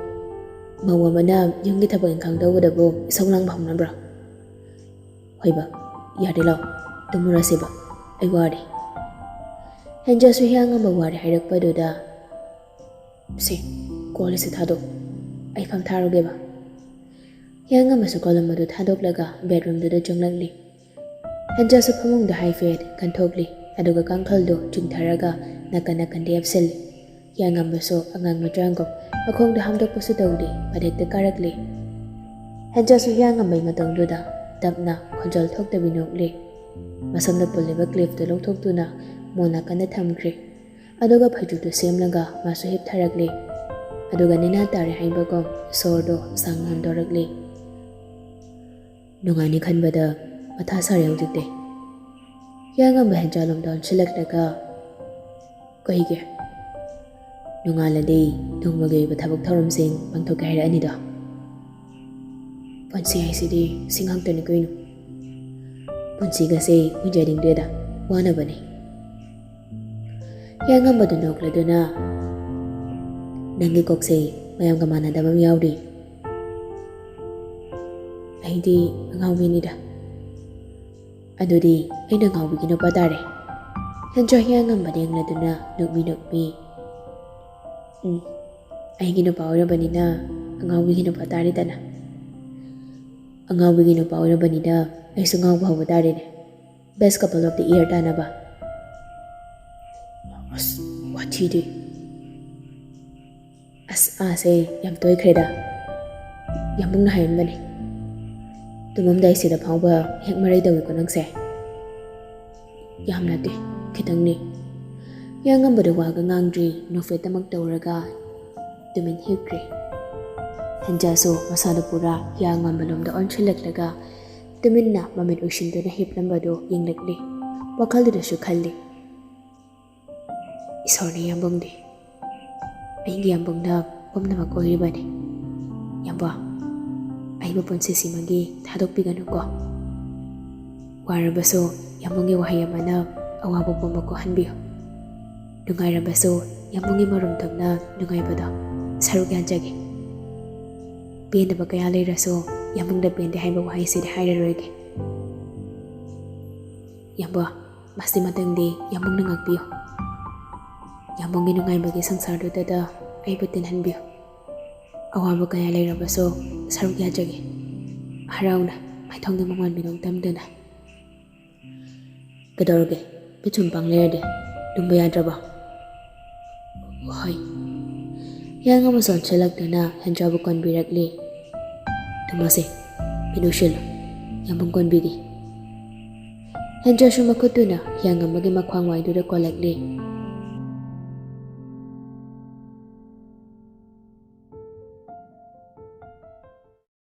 ꯃꯧ ꯑꯃꯅ ꯌꯨꯝꯒꯤ ꯊꯕꯛ ꯏꯪꯈꯥꯡ ꯇꯧꯕꯗꯕꯨ ꯏꯁꯧ ꯂꯥꯡꯕ ꯍꯧꯅꯕ꯭ꯔꯣ? ꯍꯣꯏꯕ, ꯌꯥꯔꯦ ꯂꯥꯎ, ꯇꯨꯝꯃꯨꯔꯁꯦꯕ, ꯑꯩ ꯋꯥꯔꯦ꯫ ꯍꯦꯟꯖꯥꯁꯨ ꯍꯤꯌꯥꯡꯉꯝꯕ ꯋꯥꯔꯦ ꯍꯥꯏꯔꯛꯄꯗꯨꯗ, "ꯁꯦ, ꯀꯣꯜ ꯑꯁꯤ ꯊꯥꯗꯣꯛ, ꯑꯩ ꯐꯝ ꯊꯥꯔꯨꯒꯦꯕ"꯫ ꯍꯤꯌꯥꯡꯉꯝꯕꯁꯨ ꯀꯣꯂꯝ ꯑꯗꯨ ꯊꯥꯗꯣꯛꯂꯒ ꯕꯦꯗꯔꯨꯝꯗꯨꯗ ꯆꯪꯂꯛꯂꯤ꯫ ꯍꯦꯟꯖꯥꯁꯨ ꯐꯃꯨꯡꯗ ꯍꯥꯏꯐꯦꯠ ꯀꯟꯊꯣꯛꯂꯤ, ꯑꯗꯨꯒ ꯀꯥꯡꯈꯜꯗꯨ ꯆꯤꯡꯊꯔꯒ ꯅꯥꯀꯟ ꯅꯥꯀꯟꯗ ꯌꯦꯞꯁꯤꯜꯂꯤ꯫ ꯍꯤꯌꯥꯡꯉꯝꯕꯁꯨ ꯑꯉꯥꯡ ꯃꯆꯥꯒꯨꯝ ꯃꯈꯣꯡꯗ ꯍꯥꯝꯗꯣꯛꯄꯁꯨ ꯇꯧꯗꯦ, ꯐꯗꯦꯛꯇ ꯀꯥꯔꯛꯂꯤ꯫ ꯍꯦꯟꯖꯥꯁꯨ ꯍꯤꯌꯥꯡꯉꯝꯕꯒꯤ ꯃꯇꯧꯗꯨꯗ ꯇꯞꯅ ꯈꯣꯟꯖꯦꯜ ꯊꯣꯛꯇꯕꯤ ꯅꯣꯛꯂꯤ꯫ ꯃꯁꯝꯗ ꯄꯨꯜꯂꯤꯕ ꯀ꯭ꯂꯤꯞꯇꯨ ꯂꯧꯊꯣꯛꯇꯨꯅ ꯃꯣꯟ ꯅꯥꯀꯟꯗ ꯊꯝꯈ꯭ꯔꯦ꯫ ꯑꯗꯨꯒ ꯐꯩꯖꯨꯞꯇꯨ ꯁꯦꯝꯂꯒ ꯃꯥꯁꯨ ꯍꯤꯞꯊꯔꯛꯂꯤ꯫ ꯑꯗꯨꯒ ꯅꯦꯅꯥ ꯇꯥꯔꯦ ꯍꯥꯏꯕꯒꯨꯝ ꯁꯣꯔꯗꯨ ꯁꯥꯡꯅ ꯍꯣꯟꯗꯣꯔꯛꯂꯤ꯫ "ꯅꯨꯡꯉꯥꯏꯅꯤ ꯈꯟꯕꯗ ꯃꯊꯥ ꯁꯥꯔꯦ ꯍꯧꯖꯤꯛꯇꯤ"꯫ ꯍꯤꯌꯥꯡꯉꯝꯕ ꯍꯦꯟꯖꯥꯂꯣꯝꯗ ꯑꯣꯟꯁꯤꯜꯂꯛꯂꯒ, "ꯀꯩꯒꯤ? ꯅꯣꯡꯉꯥꯜꯂꯗꯤ ꯅꯣꯡꯃꯒꯤ ꯑꯣꯏꯕ ꯊꯕꯛ ꯊꯧꯔꯝꯁꯤꯡ ꯄꯥꯡꯊꯣꯛꯀꯦ ꯍꯥꯏꯔꯛꯑꯅꯤꯗꯣ꯫ ꯄꯨꯟꯁꯤ ꯍꯥꯏꯁꯤꯗꯤ ꯁꯤ ꯉꯥꯛꯇꯅꯤ ꯀꯩꯅꯣ꯫ ꯄꯨꯟꯁꯤꯒꯁꯦ ꯍꯨꯟꯖꯅꯤꯡꯗꯦꯗ, ꯋꯥꯅꯕꯅꯤ"꯫ ꯍꯤꯌꯥꯡꯉꯝꯕꯗꯨ ꯅꯣꯛꯂꯗꯨꯅ, "ꯅꯪꯒꯤ ꯀꯣꯛꯁꯦ ꯃꯌꯥꯝꯒ ꯃꯥꯟꯅꯗꯕ ꯑꯃ ꯌꯥꯎꯔꯤ꯫ ꯑꯩꯗꯤ ꯑꯉꯥꯎꯕꯤꯅꯤꯗ"꯫ "ꯑꯗꯨꯗꯤ ꯑꯩꯅ ꯑꯉꯥꯎꯕꯤꯒꯤ ꯅꯨꯄꯥ ꯇꯥꯔꯦ"꯫ ꯍꯦꯟꯖꯥ ꯍꯤꯌꯥꯡꯉꯝꯕꯗ ꯌꯦꯡꯂꯗꯨꯅ ꯅꯣꯛꯃꯤ ꯅꯣꯛꯃꯤ, "ꯎꯝ, ꯑꯩꯒꯤ ꯅꯨꯄꯥ ꯑꯣꯏꯔꯕꯅꯤꯅ ꯑꯉꯥꯎꯕꯤꯒꯤ ꯅꯨꯄꯥ ꯇꯥꯔꯦꯗꯅ꯫ ꯑꯉꯥꯎꯕꯤꯒꯤ ꯅꯨꯄꯥ ꯑꯣꯏꯔꯕꯅꯤꯅ ꯑꯩꯁꯨ ꯉꯥꯎꯕ ꯍꯧꯕ ꯇꯥꯔꯦꯅꯦ꯫ Best couple of the year ꯇꯥꯅꯕ"꯫ ꯑꯁ, ꯋꯥꯊꯤꯗꯤ꯫ ꯑꯁ, ꯑꯥꯁꯦ ꯌꯥꯝ ꯇꯣꯏꯈ꯭ꯔꯦꯗ꯫ ꯌꯥꯝꯕꯨꯡꯅ ꯍꯥꯏꯔꯝꯕꯅꯦ, "ꯇꯨꯝꯃꯝꯗꯥꯏꯁꯤꯗ ꯐꯥꯎꯕ ꯍꯦꯛ ꯃꯔꯩ ꯇꯧꯏꯀꯣ ꯅꯪꯁꯦ"꯫ "ꯌꯥꯝ ꯅꯠꯇꯦ, ꯈꯤꯇꯪꯅꯤ"꯫ ꯍꯤꯌꯥꯡꯉꯝꯕꯗ ꯋꯥꯒ ꯉꯥꯡꯗ꯭ꯔꯤ, ꯅꯣꯛꯐꯦꯠꯇꯃꯛ ꯇꯧꯔꯒ ꯇꯨꯃꯤꯟ ꯍꯤꯞꯈ꯭ꯔꯦ꯫ ꯍꯦꯟꯖꯥꯁꯨ ꯃꯁꯥꯗꯨ ꯄꯨꯔꯥ ꯍꯤꯌꯥꯡꯉꯝꯕ ꯂꯣꯝꯗ ꯑꯣꯟꯁꯤꯜꯂꯛꯂꯒ ꯇꯨꯃꯤꯟꯅ ꯃꯃꯤꯠ ꯎꯏꯁꯤꯟꯗꯨꯅ ꯍꯤꯞꯂꯝꯕꯗꯨ ꯌꯦꯡꯂꯛꯂꯤ꯫ ꯋꯥꯈꯜꯗꯨꯗꯁꯨ ꯈꯜꯂꯤ, "ꯏꯁꯣꯔꯅꯤ ꯌꯥꯝꯕꯨꯡꯗꯤ꯫ ꯑꯩꯒꯤ ꯌꯥꯝꯕꯨꯡꯅ ꯄꯨꯝꯅꯃꯛ ꯑꯣꯏꯔꯤꯕꯅꯤ꯫ ꯌꯥꯝꯕꯨꯡ, ꯑꯩꯕꯨ ꯄꯨꯟꯁꯤꯁꯤꯃꯒꯤ ꯊꯥꯗꯣꯛꯄꯤꯒꯅꯨꯀꯣ꯫ ꯋꯥꯔꯕꯁꯨ ꯌꯥꯝꯕꯨꯡꯒꯤ ꯋꯥꯍꯩ ꯑꯃꯅ ꯑꯋꯥꯕ ꯄꯨꯝꯕ ꯀꯣꯛꯍꯟꯕꯤꯌꯨ꯫ ꯅꯨꯡꯉꯥꯏꯔꯕꯁꯨ ꯌꯥꯝꯕꯨꯡꯒꯤ ꯃꯔꯨꯝ ꯊꯨꯝꯅ ꯅꯨꯡꯉꯥꯏꯕꯗꯣ ꯁꯔꯨꯛ ꯌꯥꯖꯒꯦ꯫ ꯄꯦꯟꯗꯕ ꯀꯌꯥ ꯂꯩꯔꯁꯨ ꯌꯥꯝꯕꯨꯡꯗ ꯄꯦꯟꯗꯦ ꯍꯥꯏꯕ ꯋꯥꯍꯩꯁꯤꯗꯤ ꯍꯥꯏꯔꯔꯣꯏꯒꯦ꯫ ꯌꯥꯝꯕꯣ, ꯃꯁꯤ ꯃꯇꯪꯗꯤ ꯌꯥꯝꯕꯨꯡꯅ ꯉꯥꯛꯄꯤꯌꯨ꯫ ꯌꯥꯝꯕꯨꯡꯒꯤ ꯅꯨꯡꯉꯥꯏꯕꯒꯤ ꯁꯪꯁꯥꯔꯗꯨꯗ ꯑꯩꯕꯨ ꯇꯤꯟꯍꯟꯕꯤꯌꯨ꯫ ꯑꯋꯥꯕ ꯀꯌꯥ ꯂꯩꯔꯕꯁꯨ ꯁꯔꯨꯛ ꯌꯥꯖꯒꯦ꯫ ꯍꯔꯥꯎꯅ ꯃꯥꯏꯊꯣꯡꯗ ꯃꯉꯣꯟ ꯃꯤꯅꯣꯛ ꯇꯝꯗꯨꯅ꯫ ꯀꯩꯗꯧꯔꯒꯦ? ꯃꯤꯠ ꯁꯨꯝ ꯄꯥꯡ ꯂꯩꯔꯗꯤ ꯇꯨꯝꯕ ꯌꯥꯗ꯭ꯔꯕꯣ? ꯍꯣꯏ꯫ ꯍꯤꯌꯥꯡ ꯑꯃꯁꯨ ꯑꯣꯟꯁꯤꯜꯂꯛꯇꯨꯅ ꯍꯦꯟꯖꯥꯕꯨ ꯀꯣꯟꯕꯤꯔꯛꯂꯤ꯫ ꯇꯨꯝꯃꯁꯦ, ꯃꯤꯠ ꯎꯏꯁꯤꯜꯂꯨ, ꯌꯥꯝꯕꯨꯡ ꯀꯣꯟꯕꯤꯒꯦ꯫ ꯍꯦꯟꯖꯥꯁꯨ ꯃꯈꯨꯠꯇꯨꯅ ꯍꯤꯌꯥꯡ ꯑꯃꯒꯤ ꯃꯈ꯭ꯋꯥꯡ ꯋꯥꯏꯗꯨꯗ ꯀꯣꯜꯂꯛꯂꯤ꯫